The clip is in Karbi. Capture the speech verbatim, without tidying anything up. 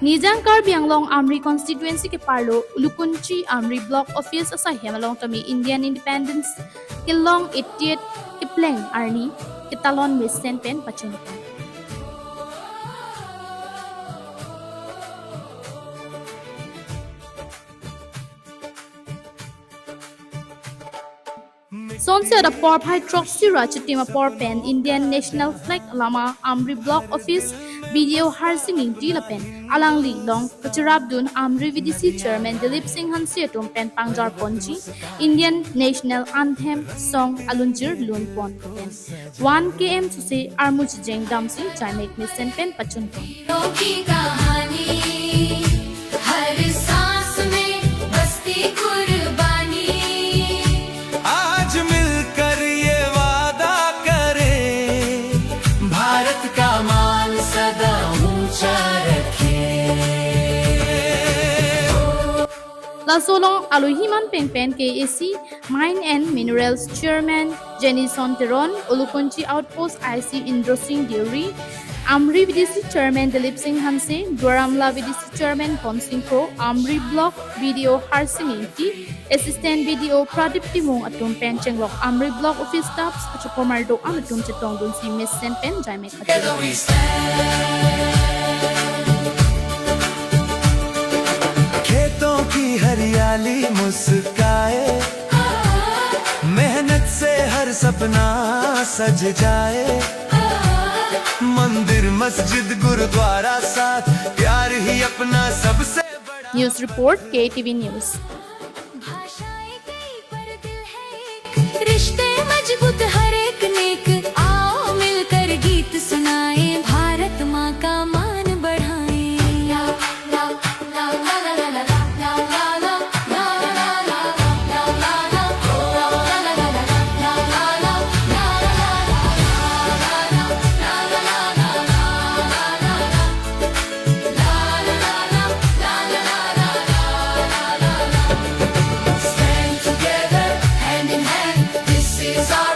Nijang Karbi Anglong Amri constituency keparlo Ulukunchi Amri Block Office asaihem along tame Indian Independence kelong eightieth kepleng arni ketalon mesen pen pachunpon. Sonsi adap porphai throksi ra chitim apor pen Indian National Flag alama Amri Block Office B D O Harsing Ingti lapen alangli along kachirapdun Amri V D C Chairman Dilip Singh Hanse atum pen pangjar ponji Indian National Anthem song alunjir lunpon pen one K M sose armu chijeng damsi jaimek mesen pen pachunpon. की कहानी, हर सांस में बसती कुर्बानी। आज मिलकर ये वादा करें, भारत का मान सदा ऊंचा रखें। Laso along alohi manpeng pen K A C Mine and Minerals Chairman Jenison Teron, Ulukunchi Outpost I C Indro Singh Deuri, Amri V D C Chairman Dilip Singh Hanse, Duar Amla V D C Chairman Pon Singh Kro, Amri Block B D O Harsing Ingti, Assistant B D O Pradip Timung atum pen chenglok Amri Block Office staffs kachopomar do-an atum chetongdunsi mesen pen jaimek. खेतों की हरियाली मुस्काए, मेहनत से हर सपना सज जाए। मंदिर, मस्जिद, गुरुद्वारा साथ, प्यार ही अपना सबसे बड़ा। News report, K T V News. भाषाएं कई पर दिल है एक, रिश्ते मजबूत हर एक नेक। आओ मिलकर गीत सुनाएं, भारत माँ का मान बढ़ाएं। Stand together, hand in hand. This is our